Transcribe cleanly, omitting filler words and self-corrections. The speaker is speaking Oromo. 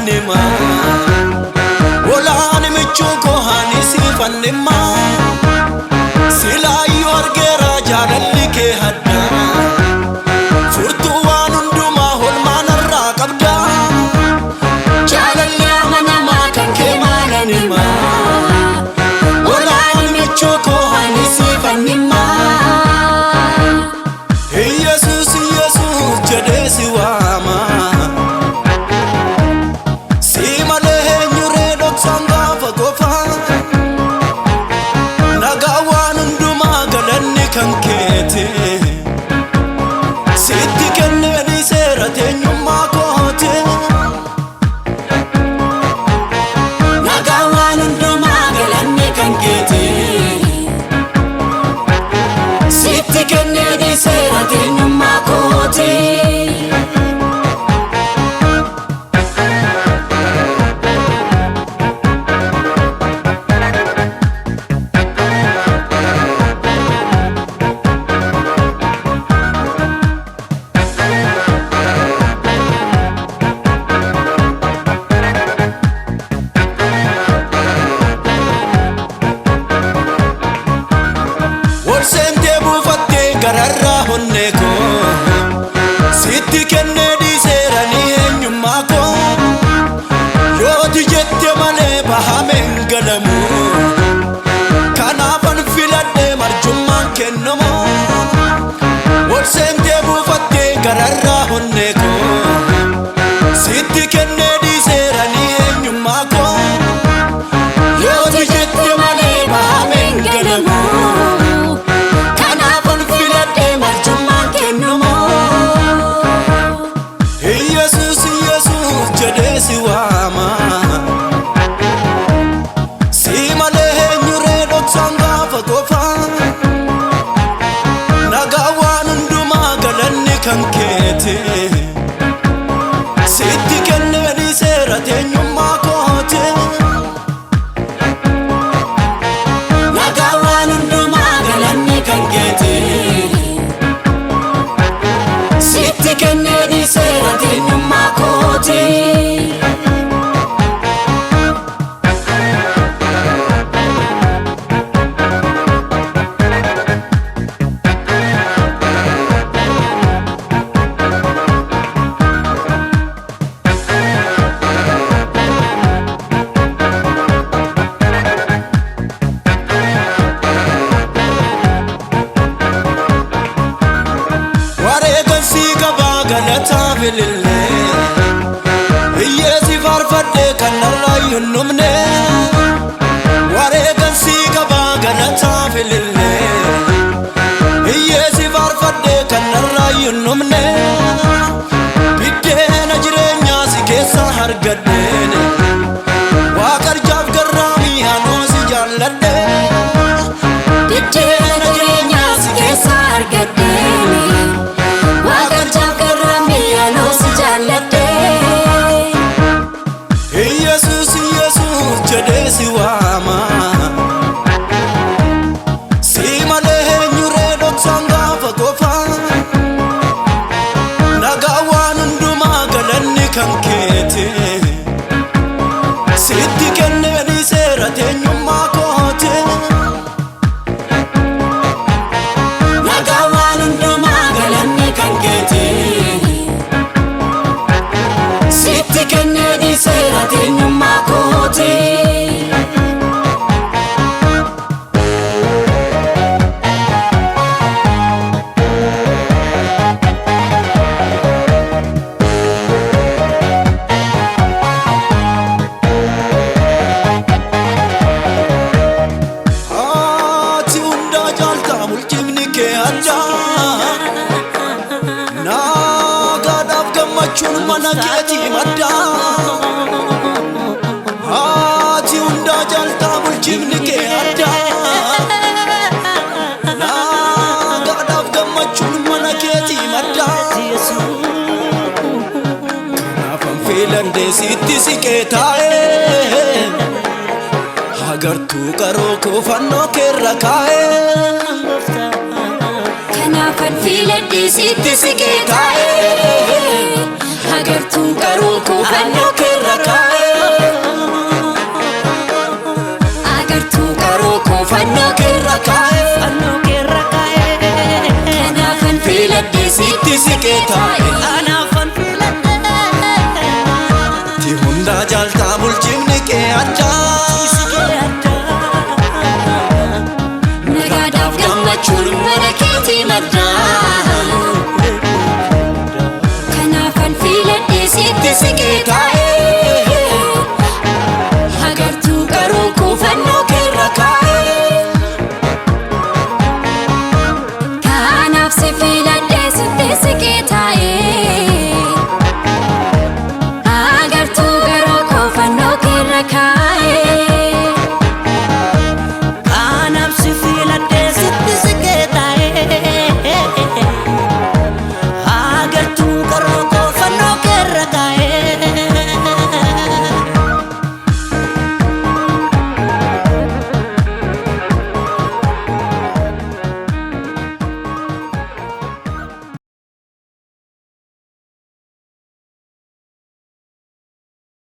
maalan himaa? Olaan michuu koo ani siifan dhimmaa. Silaayyuu argeera jaalalli kee haddaa. Furtuu waan hundumaa holmaan irraa qabdaa. Jaalalli amanamaa kan kee maalan himaa? Olaan michuu koo ani siifan dhimmaa. Iyesuus, Iyesuus jedhee si waama. Si malee eenyuree dhoksaan gaafa qofa. Nagaa waan hundumaa galanni kan keeti. Sitti kennee dhiiseera teenyummaa kooti. Nagaa waan hundumaa galanni kan keeti. Sitti kennee dhiiseera teenyummaa kooti. Ol seentee buufattee gararraa honnee koo. Sitti kennee dhiiseera ni eenyummaa koo. Yooti jette malee bahameen galamu. Kanaafan filadhee marjummaan kennamu. Ol seentee buufattee gararraa honnee koo. Sitti kennee dhiiseera ni eenyummaa koo. Yooti jette malee bahameen galamu. Kanaafan filadhee marjummaan kennamu. Iyesuus, Iyesuus jedhee si waama. Si malee eenyuree dhoksaan gaafa qofa. Nagaa waan hundumaa galanni kan keeti. Sitti kennee dhiiseera teenyummaa kooti. Nagaa waan hundumaa galanni kan keeti. Sitti kennee dhiiseera teenyummaa kooti. Wareegan sii qabaa galataa bilillee. Hiyyeessi faarfadhee kan narraa hin dhumne. Wareegan sii qabaa galataa bilillee. Hiyyeessi faarfadhee kan narraa hin dhumne. Biddeena jireenyaa si keessa argadheen. Waaqarjaaf garraamii anoo si jaalladhe. Biddeena jireenyaa si keessa argadheeni. Waaqarjaaf garraamii anoo si jaalladhe. Iyesuus, Iyesuus jedhee si waama. Si malee eenyuree dhoksaan gaafa qofa. Nagaa waan hundumaa galanni kan keeti. Sitti kennee dhiiseera teenyummaa kooti. Nagaa waan hundumaa galanni kan keeti. Sitti kennee dhiiseera teenyummaa kooti. Ati hundaa caaltaa bulchifni kee addaa. Nagaadhaaf gammachuun mana keetii maddaa. Ati hundaa caaltaa bulchifni kee addaa. Nagaadhaaf gammachuun mana keetii maddaa. Kanaafan filadhee sitti siqee taa'ee. Agartuu qaroo koo fannoo keerra kaa'ee. Kanaafan filadhee sitti siqee taa'ee. Agartuu garuu koo Fannoo keerra kaa'e. Agartuu garuu koo Fannoo keerra kaa'e. Fannoo keerra kaa'e. Kanaafan Filadhee sitti siqee taa'e. Kanaafan filadhe. Ti hundaa jaaltaa bulchifni kee addaa. Siqee addaa. Nagaadhaaf gammachuun mana keetii maddaa. Kanaafan filadhee sitti siqee taa'e. Agartuu garuu koo Fannoo keerra kaa'e. Kanaaf si.